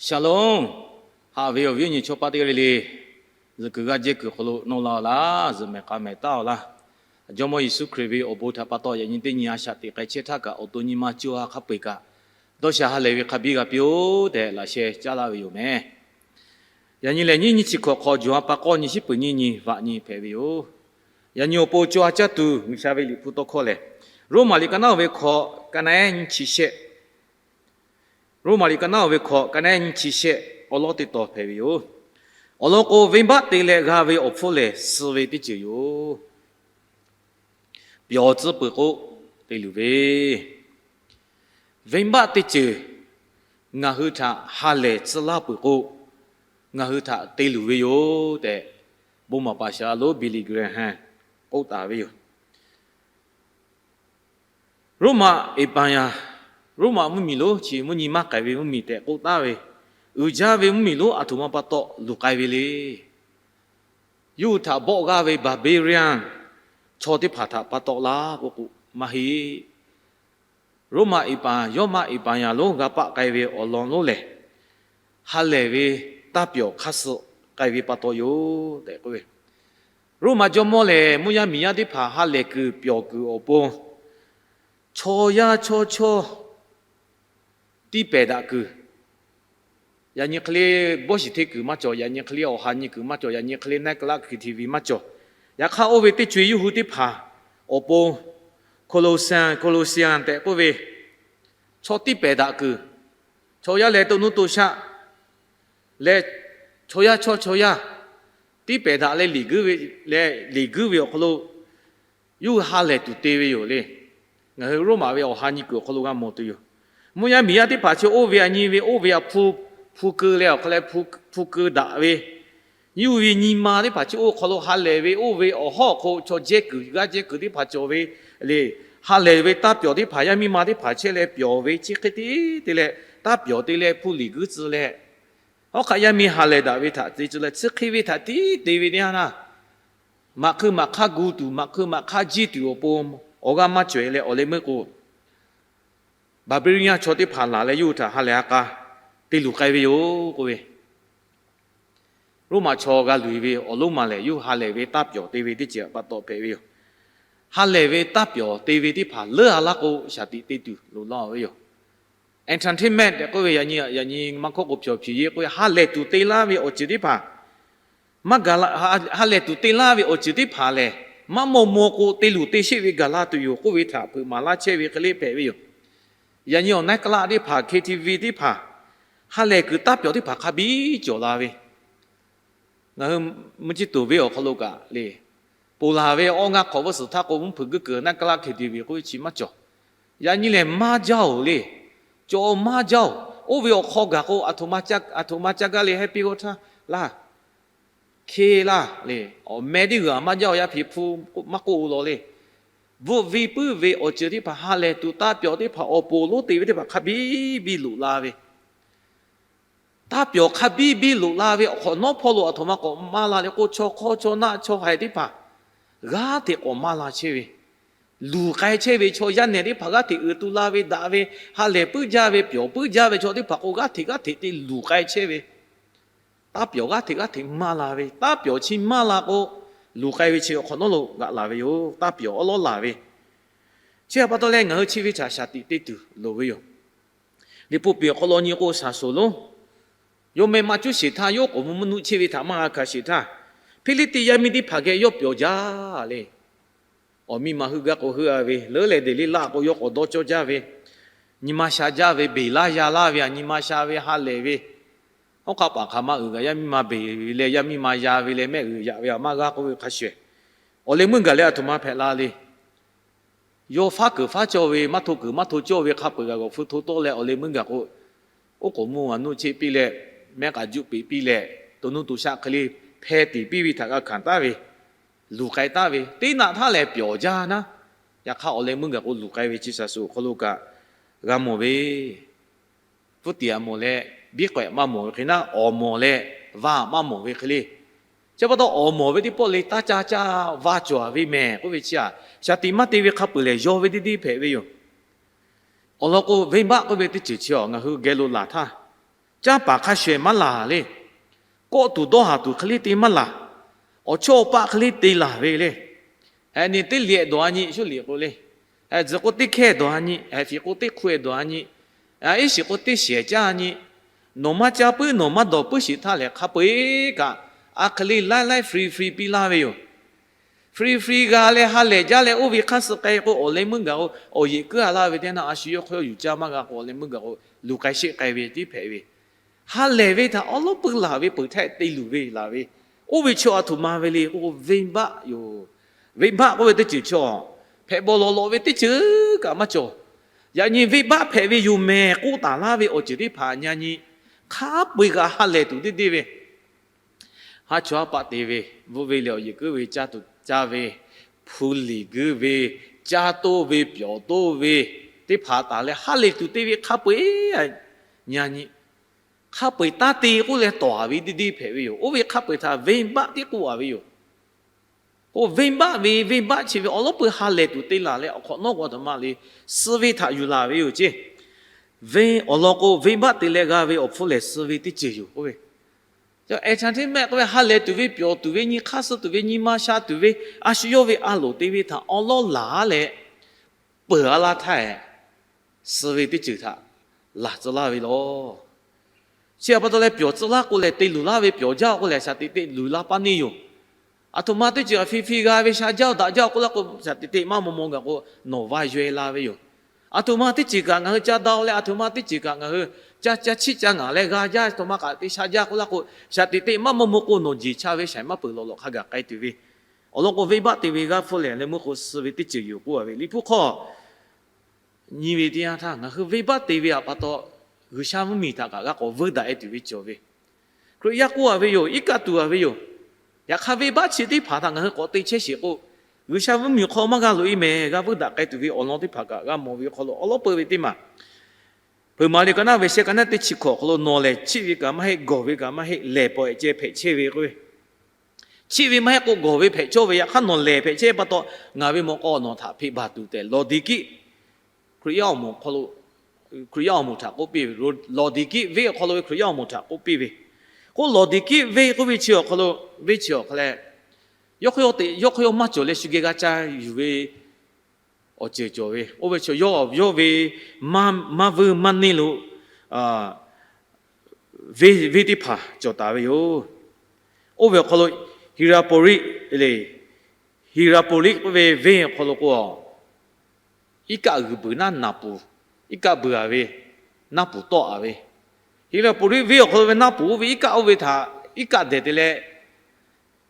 Shalom. Haꞈ ve awˬ viˉ awˬ nyi chaw paˆ teˇ g'aˇ le le, zuhꞈ kuiˬ g'aˇ jehˇ kuiˬ hk'aw lo nawˬ la-oˬ laˇ, zuhꞈ mehˍ k'a mehˍ taˉ-oˬ laˇ. Jawˇmawˇ Yeˍsuˆ Hkriꞈ ve awˬ bon htaꞈ pa taw yaꞈ nyi teˇ nyi a shaꞈ teꞈ k'ai chehˇ htaˇ kaꞈ, awˬ to nyi ma co ha hk'a peu-eˬ kaꞈ, dawˇ sha ha lehˬ ve hk'a biˇ g'a piˇ-oˆ tehꞈ laꞈ sheh caˉ laˇ ve yoˬ meh. Yaꞈ nyi lehˬ, nyiˇ nyi chi hkawꞈ hk'aw Jawˬ ha pa k'awˇ nyi shiˉ peuˬ nyiˇ nyi vaꞈ nyi hpehꞈ ve yoˬ. Yaꞈ nyi awˬ pon co ha caˇ tuˬ G'uiˬsha ve Liꞈ hpu tawˇ hkawˇ lehˬ, Roˉmaꞈ liꞈ ka naˉ-oˬ ve hkawꞈ, ka naˉ-ehˉ nyiˇ chi shehˆ. Roˉmaꞈ liꞈ ka naˉ-oˬ ve hkawꞈ, ka naˉ-ehˉ nyiˇ chi shehˆ awˬ lawn teˇ tawn hpehꞈ ve yoˬ. Awˬ lawn k'o, venˇbaˆ te leh g'a ve awˬ hpfuhˇ lehˬ, suh ve teˇ ceuˬ yoˬ. Pyawˬ tcuh peuˬ k'o, te luˬ ve. Venˇbaˆ teˇ ceuˬ ngaˬ hui htaꞈ ha lehˬ tcuh laˇ peuˬ k'o, ngaˬ hui htaꞈ te luˬ ve yoˬ tehꞈ, bon maˍ paˍ shaˍ lonˉ Billy Graham k'oˆ taˍ ve yoˬ. Roˉmaꞈ eˍpaˍyaˍ, Roˉmaꞈ mvuhˇmiˬ lonˉ chi mvuhˇ nyi maˇ k'ai ve mvuhˇmiˬ tehꞈ k'oˆ taˍ ve, uiˍ jaˇ ve mvuhˇmiˬ lonˉ aˬ htoꞈ ma pa taw luˬ k'ai ve le. Yawˇ hui htaꞈ bawˆ g'aˇ ve Barbarian chaw teˇ hpaˍ htaꞈ pa taw laˇ k'oˆ k'o, maˇ heˆ. Roˉmaꞈ eˍpaˍ, Roˉmaꞈ eˍpaˍyaˍ lonˉ g'a paˆ k'ai ve awˬ lawn lonˉ lehˬ, ha lehˬ ve taˇ pyawˬ hk'aˇ suh k'ai ve pa taw yoˬ tehꞈ k'oˆ ve. Roˉmaꞈ jawˇmawˇ lehˬ, mvuhˇ yaˇ miˬ yaˇ teˇ hpaˍ ha lehˬ kuiˬ pyawˬ kuiˬ awˬ pon, chaw yaˇ chawˇ chawˇ tiˇ pehˍ daꞈ kuiˬ, yaꞈ nyi hk'e le bawˇ shiˍ hteˇ kuiˬ maˇ cawˬ, yaꞈ nyi hk'e le awˬ ha nyi kuiˬ maˇ cawˬ, yaꞈ nyi hk'e le nightclub, K T V maˇ cawˬ. Yaꞈ hk'aˇ, oˇ ve teˇ co-e yawˇ hui teˇ hpaˍ awˬ pon, Colosseum, Colosseum tehꞈ k'oˆ ve, chaw tiˇ pehˍ daꞈ kuiˬ, chaw yaˇ leh to nuˇ to shaˆ leh chaw yaˇ chawˇ chaw yaˇ tiˇ pehˍ daꞈ leh leh liꞈ guiˇ ve awˬ hk'aw lo yawˇ hui ha lehˬ tuˬ te ve yoˬ le. Ngaˬ hui Roˉmaꞈ ve awˬ ha nyi kuiˬ awˬ hk'aw lo g'a mawˬ tuˬ yoˬ. Mvuhˇ yaˇ miˬ yaˇ teˇ hpaˍ chi oˇ ve a nyi ve, oˇ ve a hpu, hpu keu leh awˬ hk'aw leh hpu keu daꞈ ve, yawˇ hui ve nyi ma teˇ hpaˍ chi oˇ hk'aw lo ha lehˬ ve, oˇ ve awˬ hawˉ awˬ hk'aw chaw jehˇ kuiˬ g'aˇ jehˇ kuiˬ teˇ hpaˍ cawˬ ve le. Ha lehˬ ve taˇ pyawˬ teˇ hpaˍ yaˇ miˇ ma teˇ hpaˍ chehˇ leh pyawˬ ve chi hk'e te te leh, taˇ pyawˬ te leh hpu liꞈ guiˇ tcuh leh, hawˉ hk'aˆ yaˇ miˇ ha lehˬ daꞈ ve htaꞈ te tcuh leh, chi hk'e ve htaꞈ tiˉ te ve teˇ yanˇ naˇ, maꞈ hk'eu maꞈ hk'aˇ gu tuˬ, maꞈ hk'eu maꞈ hk'aˇ jiˇ tuˬ awˬ pon awˬ g'aˇ maˇ cawˬ-e leh, awˬ leh meuˇ k'o, Barbarian chaw teˇ hpaˍ laˬ leh yawˇ hui htaꞈ ha lehˬ ha k'a te luˬ k'ai ve yoˬ k'oˆ ve. Roˉmaꞈ chaw g'a luˬ-e ve awˬ lonˉ ma lehˬ, yawˇ hui ha lehˬ ve taˇ pyawˬ te ve teˇ ceuˬ pa taw hpehꞈ ve yoˬ. Ha lehˬ ve taˇ pyawˬ te ve teˇ hpaˍ leuˉ a laˇ k'o, shaˍ tiꞈ te tuˬ loꞈ la-oˬ ve yoˬ. Entertainment tehꞈ k'oˆ ve, yaꞈ nyi, yaꞈ nyi maˇ hkawˇ k'o, pyawˬ hpiˍ yeˇ k'oˆ ve, ha lehˬ tuˬ te laˇ ve awˬ ceuˬ teˇ hpaˍ maˇ gaˬ la, ha lehˬ tuˬ te laˇ ve awˬ ceuˬ teˇ hpaˍ lehˬ, maˇ maw maw k'o te luˬ te sheˆ ve gaˬ la tuˬ yoˬ k'oˆ ve htaꞈ hpeuꞈ maˍ laˇ chehˇ ve hk'e le hpehꞈ ve yoˬ. Yaꞈ nyi awˬ nightclub teˇ hpaˍ, K T V teˇ hpaˍ, ha lehˬ kuiˬ taˇ pyawˬ teˇ hpaˍ hk'a biˇ cawˬ la ve, ngaˬ hui mvuhˇ ciˇ tuˬ venˇ awˬ hk'aw lo kaꞈ le, ponˬ laˬ ve awˇ ngaˇ hk'awꞈ vuiˇ suhˍ htaˇ k'o, mvuhˇ hpeuꞈ guiˇ kuiˬ nightclub, K T V k'oˆ ve chi maˇ cawˬ. Yaꞈ nyi lehˬ maˇ jaˇ-oˬ le. Cawˬ maˇ jaˇ-oˬ. Oˇ ve awˬ hk'aw gaˬ k'o, aˬ htoꞈ ma caˇ gaˇ le, happy g'awˇ htaˇ laˇ, hke laˇ le, awˬ meh teˇ g'uiˬ aꞈ maˇ jaˇ-oˬ, yaˇ hpiˍ hpu maˇ k'oˆ-oˬ lawˬ le. Bvuhˆ ve puiˉ ve awˬ ceuˬ teˇ hpaˍ, ha lehˬ tuˬ taˇ pyawˬ teˇ hpaˍ awˬ pon lonˉ te ve teˇ hpaˍ hk'a biˇ biˇ loꞈ la ve, taˇ pyawˬ hk'a biˇ biˇ loꞈ la ve awˬ hk'awꞈ nawˉ hpawˇ lo aˬ htoꞈ ma k'awꞈ maˇ la le k'o, chaw hk'awˇ chaw naˆ chaw haiˬ teˇ hpaˍ g'aˇ hteꞈ k'awꞈ maˇ la chehˇ ve, luˬ k'ai chehˇ ve, chaw yaˇ nehˬ teˇ hpaˍ g'aˇ hteꞈ uiˍ tu la ve daꞈ ve, ha lehˬ puiˉ jaˇ ve, pyawˬ puiˉ jaˇ ve chaw teˇ hpaˍ k'o, g'aˇ hteꞈ g'aˇ hteꞈ te luˬ k'ai chehˇ ve, taˇ pyawˬ g'aˇ hteꞈ g'aˇ hteꞈ maˇ la ve, taˇ pyawˬ chi maˇ la k'o, luˬ k'ai ve chi awˬ hk'awꞈ nawˉ lo g'aꞈ laˬ ve yoˬ. Taˇ pyawˬ awˉ lawˉ laˬ ve, chi htaꞈ pa taw leh ngaˬ hui chi ve htaꞈ shaˍ tiꞈ te tuˬ loˍ ve yoˬ. Liꞈ hpu piˍ awˬ hk'aw lo nyi k'o, shaˍ shoˍ lonˉ, yawˇ meh maˇ cuˉ sheˍ htaˇ, yawˇ k'awꞈ mvuh mvuhˇ nuˆ chehˇ ve htaꞈ maˇ g'a hkanˍ sheˍ htaˇ, Hpiˇliˇtiˆ yaˇ miˇ teˇ hpaˍ geh yawˇ pyawˬ jaˇ le. Awˬ miˇ ma heuˆ gaˇ k'o heuˆ-a ve, leuˉ leh deˬ le laˇ k'o yawˇ k'awꞈ dawˇ cawˇ jaˇ ve, nyi ma sha jaˇ ve, beˬ laˇ ya laˇ ve, a nyi ma sha ve, ha lehˬ ve, hawˉ hk'aˆ paˍ hk'aˬ ma uiˍ kaꞈ yaˇ miˇ ma beˬ ve leh yaˇ miˇ ma ya ve leh mehˆ g'uiˬ yaꞈ ve aꞈ maˇ g'a k'oˆ ve hk'a shuˍ, awˬ leh meuˇ gaˬ leh aˬ htoꞈ ma hpehꞈ la le. Yawˇ faˉ kuiˬ faˉ cawˇ ve, maˇ hto kuiˬ maˇ hto cawˇ ve hk'a peu-eˬ g'aꞈ g'awˬ hpu hto tawˆ leh awˬ leh meuˇ gaˬ k'o, oˉ k'oˍ mvuhˇ g'aꞈ nuˆ cheˆ piˇ leh, mehˆ k'aꞈ juˆ peꞈ piˇ leh, to nuˇ to shaˆ hk'e le hpeh tiˍ piˇ ve htaꞈ g'a hkanˍ taˍ ve, luˬ k'ai taˍ ve, teˇ naꞈ htaˇ lehˬ pyawˬ jaˇ naˉ. Yaꞈ hk'aˇ awˬ leh meuˇ gaˬ k'o luˬ k'ai ve chi shaˍ shoˍ awˬ hk'aw lo kaꞈ g'a mawˬ ve, pfuhˇ tiꞈ aꞈ mawˬ leh biˇ k'awehꞈ maˇ mawˬ ve hk'e naˉ, awˬ mawˬ leh va aꞈ maˇ mawˬ ve hk'e le. Chi pa taw awˬ mawˬ ve teˇ pawˆ le taˇ caˇ caˇ va cawˬ-a ve mehˬ k'oˆ ve chi aꞈ, shaˍ tiꞈ maˇ te ve hk'a peu-eˬ lehˬ yaw ve teˇ deˇ hpehꞈ ve yoˬ. Awˬ lawn k'o, venˇbaˆ k'oˆ ve teˇ ceuˬ chi ngaˬ hui geh lo laˬ htaˇ, Canˇ paˍ hk'a shuˍ maˇ laˬ le. Kawˆ tuˬ dawˇ haˍ tuˬ hk'e le te maˇ laˬ. Awˬ chawˇ awˬ paˆ hk'e le te laˬ ve le. Heh, nyi teˇ liꞈ dawˬ a nyi shu liꞈ k'o le. Heh, tzuhꞈ k'o teˇ hkehˇ dawˬ a nyi. Heh, fiˍ k'o teˇ hk'u dawˬ a nyi. Iˉ shiˍ k'o teˇ shiˍ caˇ a nyi. Nawˬ maˇ caˇ puiˉ nawˬ maˇ dawˬ puiˉ shiˍ htaˇ lehˬ, hk'a peu-eˬ kaꞈ a hk'e le laiˉ laiˉ free free piˇ laˇ ve yoˬ. Free free g'a leh ha lehˬ jaˇ leh oˇ ve hk'aˇ suh k'ai k'o, awˬ leh meuˇ gaˬ k'o, awˬ yeꞈ kuiˉ a laˇ ve teˇ naˇ, a shu yawˇ hk'aw yawˇ yuˬ caˇ maˇ g'a k'o, awˬ leh meuˇ gaˬ k'o, luˬ k'ai sheˆ k'ai ve tiˉ hpehꞈ ve. Ha lehˬ ve htaꞈ awˉ lawˉ pui laˬ ve peuˬ htaˇ te luˬ ve laˬ ve. Oˇ ve chaw a htoꞈ ma ve le k'o, venˇbaˆ yoˬ. Venˇbaˆ k'oˆ ve teˇ ceuˬ chaw, hpehꞈ bawˬ lawˬ lawꞈ ve teˇ ceuˬ kaꞈ maˇ cawˬ. Yaꞈ nyi venˇbaˆ hpehꞈ ve yoˬ mehˬ k'oˆ taˍ laˇ ve awˬ ceuˬ teˇ hpaˍ nyi nyi, hk'a peu-eˬ g'a ha lehˬ tuˬ teˇ deˇ ve, ha chaw ha paˆ te ve, bvuhˆ ve leh awˬ yeˬ kuiˉ ve caˇ tuˬ caˇ ve, hpu liꞈ guiˇ ve, caˇ toˇ ve, pyawˬ toˇ ve, teˇ hpaˍ taˍ leh ha lehˬ tuˬ te ve hk'a peu-eˬ nyi nyi, hk'a peu-eˬ taˇ te k'oˆ leh tawˍ a ve deˇ deˇ hpehꞈ ve yoˬ. Oˇ ve hk'a peu-eˬ htaꞈ venˇbaˆ tiˉ k'oˆ a ve yoˬ. K'o venˇbaˆ ve venˇbaˆ chi ve awˉ lawˉ pui ha lehˬ tuˬ te laˬ leh awˬ hk'awꞈ nawˉ k'o a htoꞈ ma le, suh ve htaꞈ yuˬ laˬ ve yoˬ ceˇ. Venˇ awˬ lawn k'o, venˇbaˆ te leh g'a ve awˬ hpfuhˇ lehˬ suh ve teˇ ceuˬ yoˬ k'oˆ ve. Eˍ, chaꞈ hteˇ mehˆ k'oˆ ve ha lehˬ tuˬ ve, pyawˬ tuˬ ve, nyi hk'aˇ suh tuˬ ve, nyi ma sha tuˬ ve, a shu yawˇ ve a loˍ te ve htaꞈ awˉ lawˉ laˬ leh peuˬ a laˇ htaˇ, suh ve teˇ ceuˬ htaꞈ laˬ tcuh laˇ ve lawˬ. Chi htaꞈ pa taw leh pyawˬ tcuh laˇ k'o lehˬ, te luˬ laˇ ve, pyawˬ jaˇ k'o lehˬ, shaˍ teꞈ teꞈ luˬ la paˇ neˇ yoˬ. A htoꞈ ma teˇ ceuˬ htaꞈ hpi hpi g'a ve sha jaˇ-oˬ daꞈ jaˇ-oˬ k'oˆ laˇ k'o, shaˍ teꞈ teꞈ maˇ maw maw gaˬ k'o, nawˬ va yaweh la ve yoˬ. A htoꞈ ma teˇ ceuˬ kaꞈ ngaˬ hui ca da-o leh, a htoꞈ ma teˇ ceuˬ kaꞈ ngaˬ hui ca ca chiˆ ca ngaˬ leh g'a jaˇ, a htoꞈ ma kaꞈ te sha jaˇ k'oˆ laˇ k'o, shaˍ teꞈ teꞈ maˇ maw maw k'o, nawˬ jeˬ cha ve shaiˍ maˇ peuˬ lawˬ lawˬ hk'a gaˬ k'ai tuˬ ve. Awˬ lawn k'o, venˇbaˆ te ve g'aˇ hpfuhˇ lehˬ, leh meuˇ k'o suh ve teˇ ceuˬ yoˬ k'oˆ a ve. Liꞈ hpu hk'aw nyi ve teˇ yanˇ htaˇ, ngaˬ hui venˇbaˆ te ve htaꞈ pa taw, G'uiˬsha mvuhˇmiˬ htaꞈ kaꞈ g'a k'awꞈ vuiˇ daꞈ-e tuˬ ve cawˬ ve. Hkriꞈ yaˇ k'oˆ a ve yoˬ, iˉ kaˆ tuˬ a ve yoˬ. Yaꞈ hk'aˇ venˇbaˆ chi teˇ hpaˍ htaꞈ ngaˬ hui k'awꞈ te chehˇ sheˍ k'o, G'uiˬsha mvuhˇmiˬ hk'aw maˇ g'a loꞈ-e mehˬ, g'a vuiˇ daꞈ k'ai tuˬ ve awˬ lawn teˇ hpaˍ kaꞈ g'a mawˬ ve awˬ hk'aw lo awˉ lawˉ peuˬ ve teˇ maˬ. Hpeuꞈ maˍ liꞈ ka naˇ ve shehˆ ka naˇ teˇ chi hkawꞈ awˬ hk'aw lo, nawˬ lehˬ chiˆ ve kaꞈ maˇ heˆ, gawˬ ve kaꞈ maˇ heˆ, lehˬ pawehꞈ ceh hpehꞈ chehˇ ve k'oˆ ve. Chiˆ ve maˇ heˆ k'o gawˬ ve hpehꞈ cawˇ ve, yaꞈ hk'aˇ nawˬ lehˬ hpehꞈ chehˇ pa taw, ngaˬ ve mawꞈ k'aw nawˬ htaꞈ hpeꞈ baˬ tuˬ tehꞈ Lawˍdiˍkiˆ Hkriꞈ yaˇ awˬ moˍ hk'aw lo, Hkriꞈ yaˇ awˬ moˍ htaꞈ k'oˆ piˇ ve, Lawˍdiˍkiˆ venˇ awˬ hk'aw lo ve Hkriꞈ yaˇ awˬ moˍ htaꞈ k'oˆ piˇ ve. K'o Lawˍdiˍkiˆ venˇ k'oˆ ve chi awˬ hk'aw lo, venˇ chi awˬ hk'a leh, yawˇ hk'a yawˇ te, yawˇ hk'a yawˇ maˇ cawˬ leh shu geh g'a ca yuˬ ve awˬ ceuˬ cawˬ ve. Oˇ ve chaw yawˇ yawˇ ve maˇ vuiˇ maˇ neˇ lo venˇ venˇ teˇ hpaˍ cawˬ taˍ ve yoˬ. Oˇ ve awˬ hk'aw lo Hiˍraˍpoˍriˆ le, Hiˍraˍpoˍriˆ k'oˆ ve venˇ awˬ hk'aw lo k'o, iˉ kaˆ g'uiˬ beuˬ naˉ naˍ puˍ, iˉ kaˆ beuˬ a ve, naˉ puˍ tawˆ a ve. Hiˍraˍpoˍriˆ venˇ awˬ hk'aw lo ve naˉ puˍ oˇ ve iˉ kaˆ oˇ ve htaꞈ iˉ kaˆ dehˬ te leh,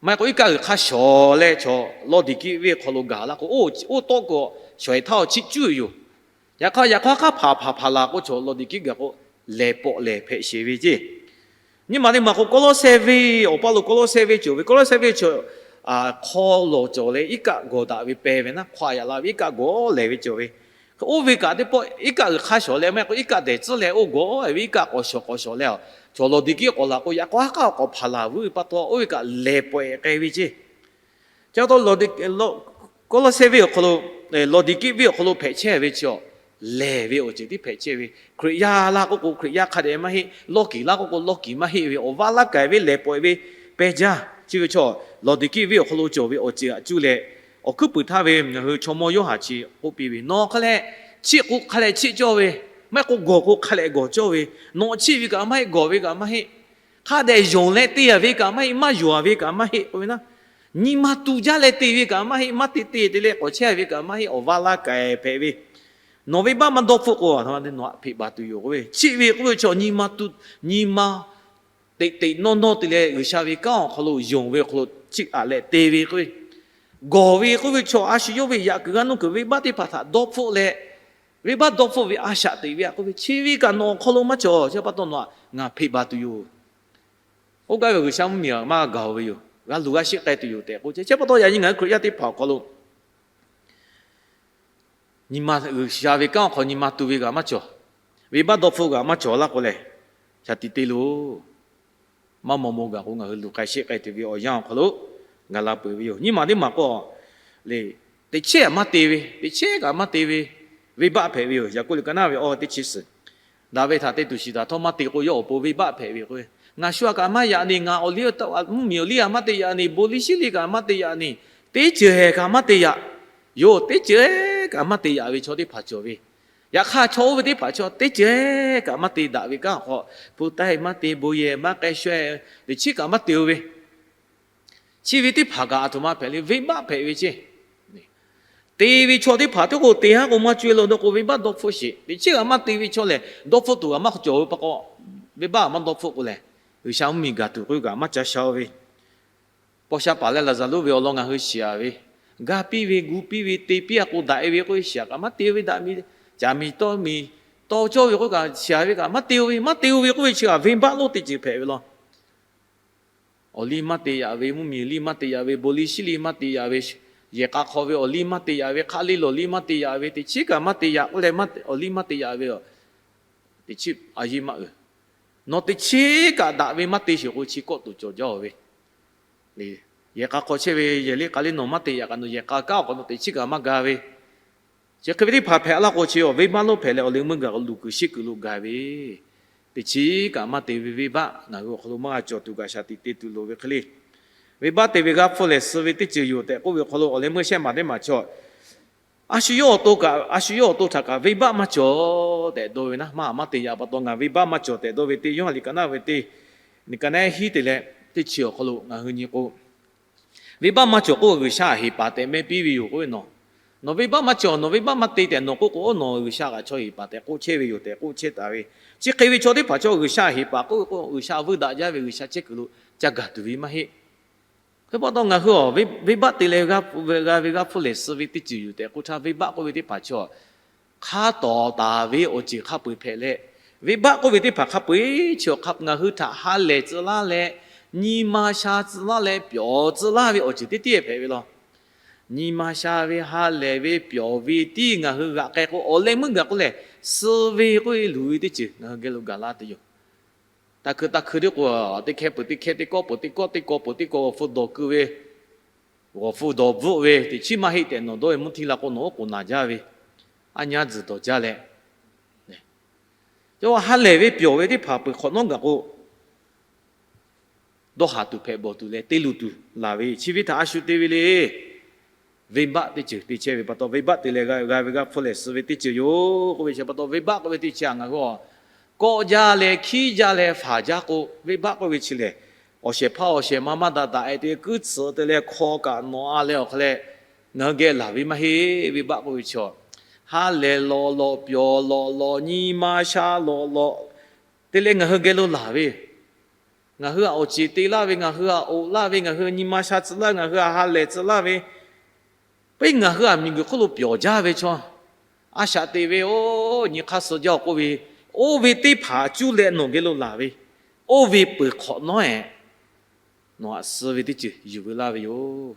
maˇ heˆ k'o iˉ kaˆ g'uiˬ hk'a shawˍ leh chaw Lawˍdiˍkiˆ venˇ awˬ hk'aw lo gaˬ laˇ k'o, oˇ tawˆ k'o shawˍ-e htaˇ awˬ chiˆ cuˇ ve yoˬ. Yaꞈ hk'aˇ, yaꞈ hk'aˇ hk'aˇ hpaˍ hpaˍ hpaˍ laˬ k'o, chaw Lawˍdiˍkiˆ gaˬ k'o, lehˬ pawꞈ lehˬ hpehꞈ sheˍ ve ceˇ. Nyi ma teˇ ma k'o, Kawˇlawˇsehˇ venˇ awˬ paˇ lo Kawˇlawˇsehˇ venˇ cawˬ ve, Kawˇlawˇsehˇ venˇ chaw hk'aw lawˬ cawˬ leh iˉ kaˆ gawˬ daꞈ ve pehˬ ve naˉ, hk'aw yaꞈ la ve iˉ kaˆ gawˬ lehˬ ve cawˬ ve. Oˇ ve kaꞈ teˇ pawˆ iˉ kaˆ g'uiˬ hk'a shawˍ leh maˇ heˆ k'o iˉ kaˆ dehˬ tcuhˉ leh oˇ gawˬ ve iˉ kaˆ k'awꞈ shawˍ k'awꞈ shawˍ leh, chaw Lawˍdiˍkiˆ k'awꞈ laˬ k'o, yaꞈ hk'aˇ hk'aˇ k'awꞈ hpaˍ laˬ vuiˇ ve pa taw, oˇ ve kaꞈ lehˬ pawehꞈ k'ai ve ceˇ. Chi pa taw, Kawˇlawˇsehˇ venˇ awˬ hk'aw lo, Lawˍdiˍkiˆ venˇ awˬ hk'aw lo hpehꞈ chehˇ ve chi awˬ lehˬ ve awˬ ceuˬ tiˉ hpehꞈ chehˇ ve. Hkriꞈ yaˇ laˇ k'oˆ k'o Hkriꞈ yaˇ hk'a dehꞈ maˇ heˆ, lawˇ kiˬ laˇ k'oˆ k'o lawˇ kiˬ maˇ heˆ ve, awˬ vaˇ laˇ k'ai ve lehˬ pawehꞈ ve pehˬ jaˇ. Chi ve chaw Lawˍdiˍkiˆ venˇ awˬ hk'aw lo cawˬ ve awˬ ceuˬ aꞈ cuˇ leh, awˬ hkuiˉ puiˍ htaˇ ve ngaˬ hui chaw mawˇ Yoˇhanˬ chi k'oˆ piˇ ve, nawˬ hk'a leh chiˆ k'o hk'a leh chiˆ cawˇ ve, maˇ heˆ k'o gawˬ k'o hk'a leh gawˬ cawˇ ve, nawˬ chiˆ ve kaꞈ maˇ heˆ, gawˬ ve kaꞈ maˇ heˆ, hk'a dehꞈ yonˍ leh te a ve kaꞈ maˇ heˆ, maˇ yonˍ a ve kaꞈ maˇ heˆ k'oˆ ve naˉ, nyi ma tu jaˇ leh te ve kaꞈ maˇ heˆ, maˇ te te te leh k'awꞈ chehˇ ve kaꞈ maˇ heˆ, awˬ vaˇ laˇ k'ai hpehꞈ ve. Nawˬ venˇbaˆ maˇ dawˇ hpfuhˆ k'o, nawˬ htaꞈ hpeꞈ baˬ tuˬ yoˬ k'oˆ ve. Chiˆ ve k'oˆ ve chaw nyi ma tu, nyi ma teꞈ teꞈ nawˇ nawˇ te leh G'uiˬsha ve kanˉ awˬ hk'aw lo yonˍ ve awˬ hk'aw lo chiˆ aꞈ leh te ve k'oˆ ve. Gawˬ ve k'oˆ ve chaw a shu yawˇ ve yaꞈ kuiˬ g'aˇ nuˇ kuiˬ venˇbaˆ teˇ hpaˍ htaꞈ dawˇ hpfuhˆ leh, venˇbaˆ dawˇ hpfuhˆ ve a shaꞈ teꞈ ve aꞈ k'oˆ ve, chi ve kaꞈ nawˬ awˬ hk'aw lo maˇ cawˬ. Chi pa taw nawˬ htaꞈ ngaˬ hpeꞈ baˬ tuˬ yoˬ. Oˇ gaˇ ve G'uiˬsha mvuhˇmiˬ maˇ g'a gaˬ-o ve yoˬ. G'a luˬ g'a sheˆ k'ai tuˬ yoˬ tehꞈ k'oˆ chehˇ. Chi pa taw yaꞈ nyi ngaˬ hui Hkriꞈ yaˇ teˇ hpaˍ awˬ hk'aw lo nyi ma G'uiˬsha ve kanˉ awˬ hk'aw nyi ma tu ve g'aꞈ maˇ cawˬ. Venˇbaˆ dawˇ hpfuhˆ g'aꞈ maˇ cawˬ laˇ k'o lehˬ, shaˍ tiꞈ te loˬ. Maˇ maw maw gaˬ k'o ngaˬ hui luˬ k'ai sheˆ k'ai tuˬ ve awˬ yanˇ awˬ hk'aw lo gaˬ la peuˬ ve yoˬ. Nyi ma teˇ maˬ k'o, le, teꞈ chehˇ aꞈ maˇ te ve, teꞈ chehˇ kaꞈ maˇ te ve, venˇbaˆ hpehꞈ ve yoˬ. Yaˍkoˆ liꞈ ka naˇ ve awˇ teˇ chi suhˍ Daꞈ ve htaꞈ te tuˬ shiˍ taˍ htawˇ maˇ te k'o, yawˇ awˬ pon venˇbaˆ hpehꞈ ve k'o, ngaˬ shu htaꞈ kaꞈ maˇ yaꞈ ni, ngaˬ awˬ liˇ mvuhˇmiˬ awˬ liˇ kaꞈ maˇ te yaꞈ ni, bon liˇ shiˉ liˇ kaꞈ maˇ te yaꞈ ni, teˇ ceuˬ hehˬ kaꞈ maˇ te yaꞈ. Yoˬ, teˇ ceuˬ hehˬ kaꞈ maˇ te yaꞈ ve chaw teˇ hpaˍ cawˬ ve. Yaꞈ hk'aˇ chaw oˇ ve teˇ hpaˍ chaw teˇ ceuˬ hehˬ kaꞈ maˇ te daꞈ ve kanˉ awˬ hk'aw, hpu taiˇ maˇ te, bon yehˬ maˇ k'ai, shawehˇ teꞈ chiˉ kaꞈ maˇ te-o ve. Chi ve teˇ hpaˍ kaꞈ aˬ htoꞈ ma hpehꞈ le, venˇbaˆ hpehꞈ ve ceˇ. Te ve chaw teˇ hpaˍ teˇ k'o te haˉ k'o maˇ cawˇ e lo dawˇ k'o, venˇbaˆ dawˇ hpfuhˆ sheˍ. Teꞈ chiˉ kaꞈ maˇ te ve chaw lehˬ, dawˇ hpfuhˆ tuˬ kaꞈ maˇ cawˬ ve pa k'o, venˇbaˆ maˇ dawˇ hpfuhˆ k'o lehˬ, G'uiˬsha mvuhˇmiˬ gaˬ tuˬ k'oˆ ve kaꞈ maˇ ca sha-o ve. Paw sha paˍ leh Laˍzaˍruˆ ve awˬ lawn ngaˬ hui shiˍ-a ve, ga piˇ ve, gu piˇ ve, te piˇ-a k'o daꞈ-e ve k'oˆ ve shiˍ-a kaꞈ maˇ te-o ve, daꞈ miˬ caˍ miˬ tawˇ miˬ tawˇ cawˇ ve k'oˆ kaꞈ shiˍ-a ve kaꞈ maˇ te-o ve, maˇ te-o ve k'oˆ ve chi kaꞈ venˇbaˆ lonˉ teˇ ceuˬ hpehꞈ ve law. Awˬ liˇ maˇ te yaꞈ ve, mvuhˇmiˬ liˇ maˇ te yaꞈ ve, bon liˇ shiˉ liˇ maˇ te yaꞈ ve, yehˬ k'a hk'aw ve awˬ liˇ maˇ te yaꞈ ve, hk'aˆ liˇ lawˬ liˇ maˇ te yaꞈ ve, teꞈ chiˉ kaꞈ maˇ te yaꞈ k'oˆ leh, awˬ liˇ maˇ te yaꞈ ve, teꞈ chiˉ a yiˇ maˇ uiˍ. Nawˬ teꞈ chiˉ kaꞈ daꞈ ve maˇ te sheˍ k'o, chi kawˆ tuˬ cawˬ jaˇ-oˬ ve. Yehˬ k'a hk'aw chehˇ ve yehˬ liˇ k'a liˇ nawˬ maˇ te yaꞈ kaꞈ, nawˬ yehˬ k'a kanˉ awˬ hk'aw nawˬ teꞈ chiˉ kaꞈ maˇ ga ve, chi hk'e ve teˇ hpaˍ hpehꞈ laˇ k'o, chi awˬ venˇbaˆ lonˉ hpehꞈ leh, awˬ leh meuˇ gaˬ k'o luˬ kuiˬ shiˉ kuiˬ lo gaˬ ve, teꞈ chiˉ kaꞈ maˇ te ve venˇbaˆ ngaˬ hui awˬ hk'aw lo maˇ g'a cawˬ tuˬ kaꞈ shaˍ tiꞈ te tuˬ loˍ ve hk'e le. Venˇbaˆ te ve g'a hpfuhˇ lehˬ suh ve teˇ ceuˬ yoˬ tehꞈ k'oˆ ve awˬ hk'aw lo, awˬ leh meuˇ shehˆ maˬ teˇ maˬ chaw, a shu yawˇ awˬ to kaꞈ, a shu yawˇ awˬ to htaꞈ kaꞈ venˇbaˆ maˇ cawˬ tehꞈ dawˇ ve naˉ, maˇ maˇ te yaꞈ pa taw ngaˬ venˇbaˆ maˇ cawˬ tehꞈ dawˇ ve teˇ Yoˇhanˬ liꞈ ka naˉ ve teˇ, liꞈ ka naˉ hiˉ te leh teˇ chi awˬ hk'aw lo ngaˬ hui nyi k'o, venˇbaˆ maˇ cawˬ k'oˆ G'uiˬsha htaꞈ heˍ paˍ tehꞈ meh piˇ ve yoˬ k'oˆ ve nawˬ, nawˬ venˇbaˆ maˇ cawˬ, nawˬ venˇbaˆ maˇ te tehꞈ nawˬ k'oˆ k'o, oˇ nawˬ G'uiˬsha kaꞈ chaw heˍ paˍ tehꞈ k'oˆ chehˇ ve yoˬ tehꞈ k'oˆ chehˇ taˍ ve. Chi hk'e ve chaw teˇ hpaˍ chaw G'uiˬsha heˍ paˍ k'oˆ ve k'o, G'uiˬsha vuiˇ daꞈ jaˇ ve G'uiˬsha chehˇ kuiˬ lo ca gaˬ tuˬ ve maˇ heˆ. Hk'e pa taw ngaˬ hui a, venˇbaˆ te leh g'a ve g'a hpfuhˇ lehˬ suh ve teˇ ceuˬ yoˬ tehꞈ k'oˆ htaˇ, venˇbaˆ k'oˆ ve teˇ hpaˍ chaw hk'a tawˍ taˍ ve awˬ ceuˬ hk'a peu-eˬ hpehꞈ leh, venˇbaˆ k'oˆ ve teˇ hpaˍ hk'a peu-eˬ chi awˬ hk'a ngaˬ hui htaꞈ ha lehˬ tcuh laˇ leh, nyi ma sha tcuh laˇ leh, pyawˬ tcuh laˇ ve awˬ ceuˬ teˇ tiˉ hpehꞈ ve law. Nyi ma sha ve, ha lehˬ ve, pyawˬ ve tiˉ ngaˬ hui g'aꞈ k'ai k'o, awˬ leh meuˇ gaˬ k'oˆ lehˬ, suh ve k'oˆ ve luˬ ve teˇ ceuˬ ngaˬ hui geh lo gaˬ laˇ tuˬ yoˬ. Taˇ hkui taˇ hkui teˇ k'o, teˇ hkehˇ peuˬ teˇ hkehˇ, teˇ kawˆ peuˬ teˇ kawˆ, teˇ kaw peuˬ teˇ kaw, g'awˬ hpu dawˬ keu ve, g'awˬ hpu dawˬ bvuhˆ ve, teꞈ chiˉ maˇ heˆ tehꞈ nawˬ dawˇ ve mvuhˇ htiˇ la k'o, nawˬ oˉ k'oˍ naˍ jaˇ ve, aˉ nyaˇ tzuhˬ dawˬ jaˇ leh, yawˇ ha lehˬ ve pyawˬ ve teˇ hpaˍ peuˬ hk'awꞈ nawˉ gaˬ k'o, dawˇ haˍ tuˬ hpehꞈ bawˬ tuˬ leh te luˬ tuˬ laˬ ve, chi ve htaꞈ a shu te ve le. Venˇbaˆ teˇ ceuˬ te chehˇ ve pa taw, venˇbaˆ te leh g'a ve g'a hpfuhˇ lehˬ suh ve teˇ ceuˬ yoˬ k'oˆ ve chi pa taw, venˇbaˆ k'oˆ ve teˇ chi a ngaˬ hui a, kawˆ jaˇ leh hkiˉ jaˇ leh faˍ jaˇ k'o, venˇbaˆ k'oˆ ve chi lehˬ, awˬ shehˍ hpaˇ awˬ shehˍ ma maˇ daꞈ daꞈ-e te kuiˉ tsuhꞈ te leh hk'aw kaꞈ nawꞈ-a leh awˬ hk'a leh, ngaˬ hui geh laˬ ve maˇ heˆ. Venˇbaˆ k'oˆ ve chi a, ha lehˬ lawꞈ lawꞈ, pyawˬ lawꞈ lawꞈ, nyi ma sha lawꞈ lawꞈ te leh ngaˬ hui geh lo laˬ ve, ngaˬ hui a awˬ ceˬ te laˇ ve, ngaˬ hui a oꞈ laˇ ve, ngaˬ hui nyi ma sha tcuh laˇ ve, ngaˬ hui a ha lehˬ tcuh laˇ ve, peˇ ngaˬ hui a miˬguiˬ hk'oˆ lo pyawˬ jaˇ ve chaw, a shaꞈ teꞈ ve, oˇ nyi hk'aˇ suh jaˇ-oˬ k'oˆ ve, oˇ ve teˇ hpaˍ cuˇ leh nawˬ geh lo laˬ ve, oˇ ve peuˬ hk'awꞈ nawˉ-ehˍ, nawˬ htaꞈ suh ve teˇ ceuˬ yuˬ veu laˇ ve yoˬ.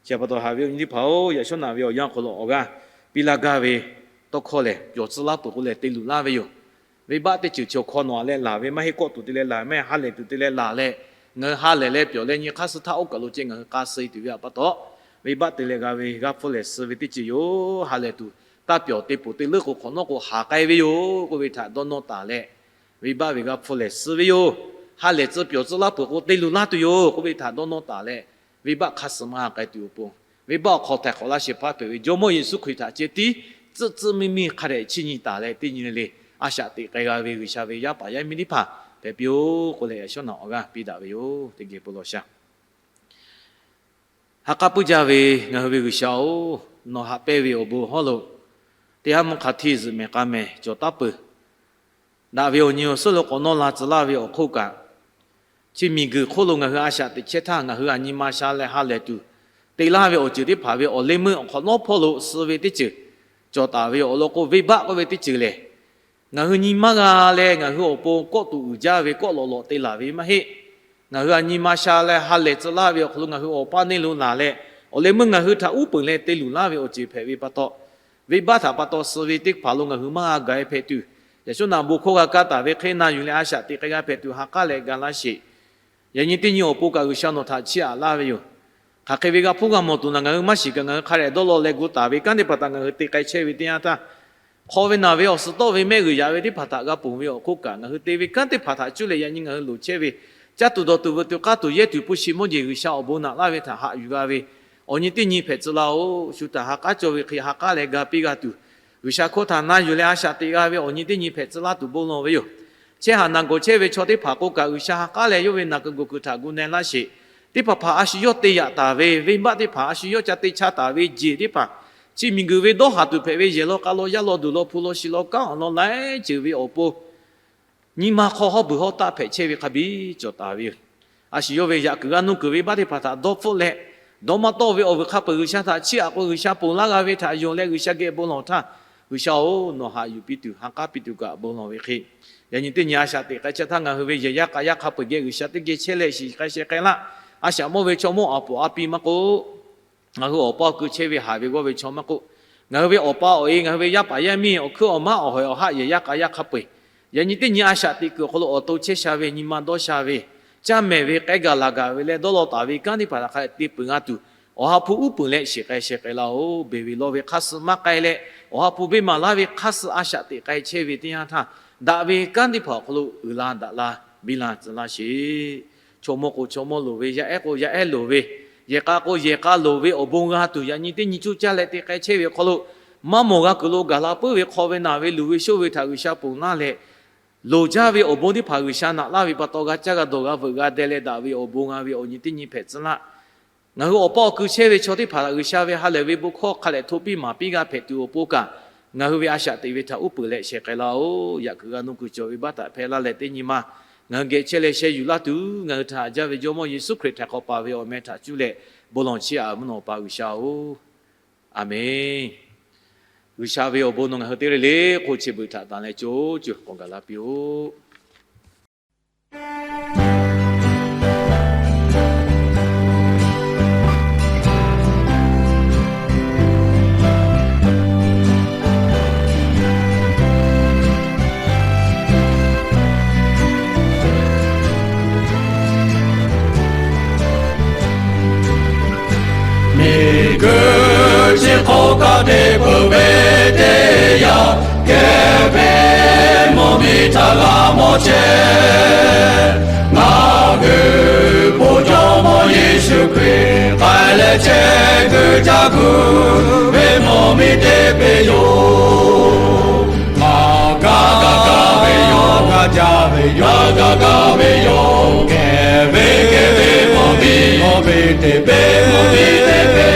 Chi pa taw haꞈ ve awˬ nyi teˇ hpaˍ-oˬ, yaꞈ shawˉ naꞈ ve awˬ yanˇ hk'aw lo awˬ g'aˇ piˇ laˇ gaˇ ve tawˇ hkawˇ lehˬ, pyawˬ tcuh laˇ peuˬ k'o leh te luˬ laˇ ve yoˬ. Venˇbaˆ teˇ ceuˬ chi awˬ hkawˇ nawˬ-a leh laˬ ve maˇ heˆ, kawˆ tuˬ te leh laˬ ve maˇ heˆ, ha lehˬ tuˬ te leh laˬ leh, ngaˬ hui ha lehˬ leh pyawˬ leh nyi hk'aˇ suh htaˇ oˇ kaˬ lo ceh ngaˬ hui k'a suh-e tuˬ ve pa taw, venˇbaˆ te leh g'a ve g'a hpfuhˇ lehˬ suh ve teˇ ceuˬ yoˬ. Ha lehˬ tuˬ taˇ pyawˬ te poˬ te leuˉ k'o hk'awꞈ nawˉ k'o haˍ k'ai ve yoˬ k'oˆ ve htaꞈ dawˇ nawˇ taˍ leh, venˇbaˆ ve g'a hpfuhˇ lehˬ suh ve yoˬ. Ha lehˬ tcuh pyawˬ tcuh laˇ peuˬ k'o te luˬ laˇ tuˬ yoˬ k'oˆ ve htaꞈ dawˇ nawˇ taˍ leh, venˇbaˆ hk'aˇ suh maˇ k'ai tuˬ awˬ pon, venˇbaˆ awˬ hk'aw htaiˍ hk'awꞈ laˇ shehˍ hpaˇ hpehꞈ ve Jawˇmawˇ Yeˍsuˆ Hkriꞈ htaꞈ ceh tiˉ tcuhˆ tcuhˆ miˇ miˇ hk'a dehꞈ chiˇ nyi taˍ leh teˇ nyi le le a shaꞈ teꞈ k'ai g'a ve G'uiˬsha ve yaˇ paˍ yaˇ miˇ teˇ hpaˍ hpehꞈ piˇ-oˬ k'oˆ leh, yaꞈ shawˉ naꞈ awˬ g'aˇ piˇ daꞈ ve yoˬ. Teˇ geh bon lawˬ sha. Ha k'aˉ puiˉ jaˇ ve ngaˬ hui ve G'uiˬsha-oˬ, nawˬ haꞈ pehnˇ ve awˬ bon hawˉ lo teˇ haˉ mvuhˇ hk'a hteˇ zuhꞈ mehˍ k'a mehˍ cawˬ taˉ peuˬ. Daꞈ ve awˬ nyi awˬ suhˉ lo k'awꞈ nawˇ la tcuh laˇ ve awˬ hk'oˆ kaꞈ, chi miˬguiˬ hk'oˆ lo ngaˬ hui a shaꞈ teꞈ chehˇ htaˇ, ngaˬ hui a nyi ma sha leh ha lehˬ tuˬ te laˇ ve awˬ ceuˬ teˇ hpaˍ ve awˬ leh meuˇ awˬ hk'awꞈ nawˉ hpawˇ lo suh ve teˇ ceuˬ cawˬ taˍ ve awˬ lawn k'o, venˇbaˆ k'oˆ ve teˇ ceuˬ lehˬ, ngaˬ hui nyi maˇ g'a leh ngaˬ hui awˬ pon kawˆ tuˬ uiˍ jaˇ ve kawˆ lawꞈ lawꞈ te laˬ ve maˇ heˆ. Ngaˬ hui a nyi ma sha leh ha lehˬ tcuh laˇ ve awˬ hk'aw lo ngaˬ hui awˬ paˇ neˇ lo laˬ leh, awˬ leh meuˇ ngaˬ hui htaꞈ uˉ peunˍ leh te luˬ laˇ ve awˬ ceuˬ hpehꞈ ve pa taw, venˇbaˆ htaꞈ pa taw suh ve teˇ hpaˍ lo ngaˬ hui maˇ g'a gaˬ-e hpehꞈ tuˬ, yaꞈ shawˉ naꞈ bon hkawˇ g'a kaˇ taˍ ve hk'e na yuˬ leh a shaꞈ teꞈ k'ai g'a hpehꞈ tuˬ ha k'aˉ leh ga laˇ sheˍ. Yaꞈ nyi teˇ nyi awˬ pon kaꞈ G'uiˬsha nawˬ htaꞈ chiˇ aꞈ laˇ ve yoˬ. Hk'aˬ hk'e ve g'a hpuˇ g'a mawˬ tuˬ naˬ ngaˬ hui maˇ shiˍ kaꞈ, ngaˬ hui hk'a dehꞈ dawˇ law leh gu taˍ ve kanˉ teˇ hpaˍ htaꞈ ngaˬ hui te k'ai chehˇ ve teˇ yanˇ htaˇ, hk'aw ve naˬ ve awˬ suhˍ tawˆ ve mehˆ g'uiˬ yaꞈ ve teˇ hpaˍ htaꞈ g'a ponˬ ve awˬ hk'oˆ kaꞈ, ngaˬ hui te ve kanˉ teˇ hpaˍ htaꞈ cuˇ leh yaꞈ nyi ngaˬ hui loˍ chehˇ ve caˇ tuˬ dawˬ tuˬ veuꞈ tuˬ k'aˇ tuˬ yehˇ tuˬ hpu shi mawˇ jeˬ G'uiˬsha awˬ bon naꞈ laˇ ve htaꞈ haꞈ yuˬ g'a ve awˬ nyi teˇ nyi hpehꞈ tcuh laˇ-oˬ. Shu htaꞈ ha k'aˉ cawˬ ve hk'e ha k'aˉ leh ga piˇ g'a tuˬ, G'uiˬsha hkawˇ htaꞈ na yuˬ leh a shaꞈ teꞈ g'a ve awˬ nyi teˇ nyi hpehꞈ tcuh laˇ tuˬ bon lawˬ ve yoˬ. Chehˇ haꞈ naˬ gawˬ chehˇ ve chaw teˇ hpaˍ k'oˆ kaꞈ, G'uiˬsha ha k'aˉ leh yawˇ ve naˬ kuiˬ gawˬ kuiˬ htaꞈ gu na laˇ sheˍ. Teˇ hpaˍ hpaˍ a shu yawˇ te yaꞈ taˍ ve venˇbaˆ teˇ hpaˍ, a shu yawˇ ca te cha taˍ ve jeˬ teˇ hpaˍ, chi miˬguiˬ ve dawˇ haˍ tuˬ hpehꞈ ve yehˬ law k'a law yaˇ law duˬ law hpu law shi law kanˉ awˬ lawn laiˉ ceuˬ ve awˬ pon nyi ma hk'aw hawˉ beuˬ hawˉ taˆ hpehꞈ chehˇ ve hk'a biˇ cawˬ taˍ ve yoˬ. A shu yawˇ ve yaꞈ kuiˬ g'aˇ nuˇ kuiˬ ve venˇbaˆ teˇ hpaˍ htaꞈ dawˇ hpfuhˆ leh, dawˇ maˇ tawˆ ve awˬ vuiˬ hk'a peu-eˬ G'uiˬsha htaꞈ chiˇ aꞈ k'o, G'uiˬsha ponˬ laˇ g'a ve htaꞈ yonˍ leh G'uiˬsha geh bon lawˬ htaˇ, G'uiˬsha-oˬ, nawˬ haꞈ yuˬ piˇ tuˬ ha k'aˉ piˇ tuˬ kaꞈ bon lawˬ ve hk'e, yaꞈ nyi teˇ nyi a shaꞈ teꞈ k'ai chehˇ htaˇ ngaˬ hui ve yehˬ yaˇ k'a yaˇ hk'a peu-eˬ geh G'uiˬsha teˇ geh chehˇ leh shiˍ k'ai sheh k'ai laˇ. A shaꞈ mawˇ ve chaw mawˇ aˬ poˍ a pi maˇ k'oˆ, ngaˬ hui awˬ pa awˬ ku chehˇ ve haˍ ve g'awˇ ve chaw maˇ k'oˆ, ngaˬ hui ve awˬ pa awˬ e, ngaˬ hui ve yaˇ paˍ yaˇ miˇ awˬ hkuiˉ awˬ maˉ awˬ hawehˬ awˬ haˆ yehˬ yaˇ k'a yaˇ hk'a peu-eˬ, yaꞈ nyi teˇ nyi a shaꞈ teꞈ kuiˬ awˬ hk'aw lo awˬ to chehˇ sha ve, nyi ma dawˇ sha ve, caˇ mehˍ ve k'ai gaˬ laˬ gaˬ ve leh dawˇ law taˍ ve kanˉ teˇ hpaˍ htaꞈ hk'a te peuˬ g'a tuˬ, Awˬ ha hpu uˉ peunˍ leh shiˍ k'ai sheh k'ai laˇ-oˬ. Beˬ ve lawˇ ve hk'aˇ suh maˇ k'ai leh, Awˬ ha hpu venˇ maˬ laˇ ve hk'aˇ suh a shaꞈ teꞈ k'ai chehˇ ve teˇ yanˇ htaˇ, daꞈ ve kanˉ teˇ hpaˍ awˬ hk'aw lo uiˍ la daꞈ la biˇ la tcuh laˇ sheˍ. Chaw mawˇ k'o chaw mawˇ loˍ ve, yaˇ ehˉ k'o yaˇ ehˉ loˍ ve, yehˬ k'a k'o yehˬ k'a loˍ ve awˬ bon g'a tuˬ yaꞈ nyi teˇ nyi cuˇ caˇ leh te k'ai chehˇ ve awˬ hk'aw lo, maˇ mawˬ g'a kuiˬ lo gaˬ la puiˉ ve hk'aw ve naˬ ve luˬ ve shoˆ ve htaꞈ G'uiˬsha ponˬ laˇ leh, loˍ jaˇ ve awˬ bon teˇ hpaˍ G'uiˬsha naꞈ laˇ ve pa taw g'a caˇ g'a dawˬ g'a veuꞈ g'a deh leh daꞈ ve awˬ bon g'a ve awˬ nyi teˇ nyi hpehꞈ tcuh laˇ. Ngaˬ hui awˬ pa awˬ ku chehˇ ve chaw teˇ hpaˍ htaꞈ G'uiˬsha ve ha lehˬ ve bon hkawˇ hk'a lehˬ hto piˇ maˍ piˇ g'a hpehꞈ tuˬ awˬ pon kaꞈ, ngaˬ hui ve a shaꞈ teꞈ ve htaꞈ uˉ peunˍ leh sheh k'ai laˇ-oˬ. Yaꞈ kuiˬ g'a nuˇ kuiˬ cawˬ ve baˆ htaꞈ hpehꞈ laˇ leh teˇ nyi ma ngaˬ hui geh chehˇ leh sheh yuˬ laˇ tuˬ, ngaˬ hui htaꞈ haꞈ jaˇ ve Jawˇmawˇ Yeˍsuˆ Hkriꞈ htaꞈ k'awꞈ paˍ ve awˬ meh htaꞈ cuˇ leh bon lawˬ chiˇ aꞈ mvuhˇ naw pa G'uiˬsha-oˬ, Aˬmenˍ. G'uiˬsha ve awˬ bon nawˬ ngaˬ hui teˇ g'aˇ le le k'o chi beuꞈ htaꞈ tanˬ leh co co k'awꞈ gaˬ la piˇ-oˆ. Miˬguiˬ chi hk'aw kaꞈ te peuˬ ve teˇ yanˇ, kehˬ ve mvuhˇmiˬ htaꞈ g'a mawˬ chehˇ. Ngaˬ hui bon Jawˇmawˇ Yeˍsuˆ Hkriꞈ k'ai leh chehˇ kuiˬ caˇ kuiˬ ve mvuhˇmiˬ te ve yoˬ. Ngaˬ kaˇ kaˇ ve yoˬ, ngaˬ jaˇ ve yoˬ, ngaˬ kaˇ ve yoˬ. Kehˬ ve kehˬ ve mvuhˇmiˬ, mvuhˇmiˬ te ve, mvuhˇmiˬ te ve,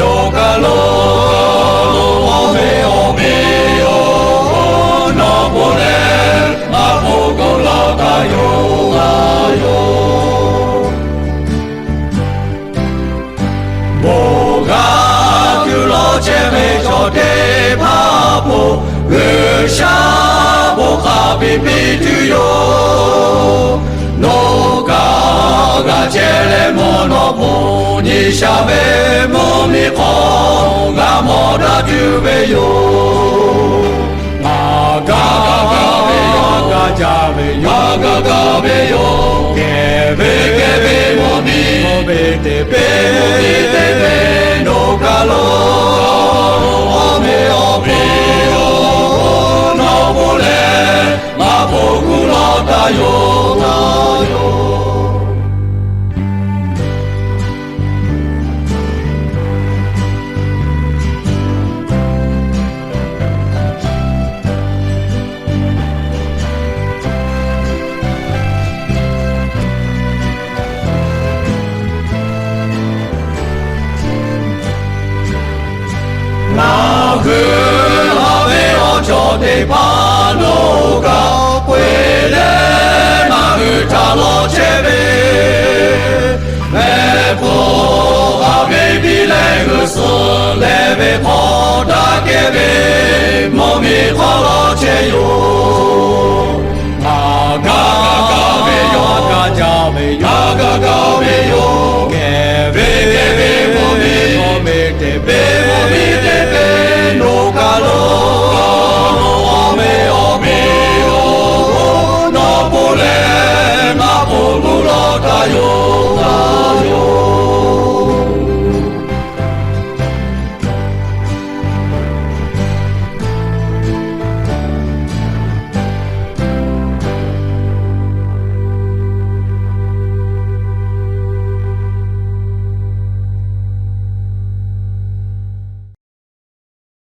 nawˬ kaˬ lo, awˬ ve awˬ ve yoˬ, nawˬ bon leh maˇ bon kuˬ lawˬ taˍ yoˬ, a yoˬ. Bon g'a kuˬ lawˬ chehˇ ve chaw teˇ hpaˍ hpaw, G'uiˬsha bon hk'a piˇ piˇ tuˬ yoˬ. Nawˬ kaꞈ g'a chehˇ leh mvuhˇ naw hpawˇ nyi sha ve mvuhˇmiˬ hk'aw g'a mawˬ daꞈ tuˬ ve yoˬ. Ngaˬ kaˇ kaˇ ve yoˬ, ngaˬ jaˇ ve yoˬ, ngaˬ kaˇ kaˇ ve yoˬ. Kehˬ ve kehˬ ve mvuhˇmiˬ, mvuhˇmiˬ te ve, mvuhˇmiˬ te ve, nawˬ kaˬ lo, awˬ ve awˬ ve yoˬ, nawˬ bon leh maˇ bon kuˬ lawˬ taˍ yoˬ, taˍ yoˬ. Ngaˬ hui haꞈ ve awˬ cawˬ teˇ hpaˍ nawˬ kaꞈ k'oˆ-e leh, ngaˬ hui htaꞈ lawˬ chehˇ ve, mehˆ hpfuhˇ haꞈ ve piˇ leh g'uiˬ suhˍ leh ve hk'aw daꞈ kehˬ ve mvuhˇmiˬ hk'aw lawˬ chehˇ yoˬ.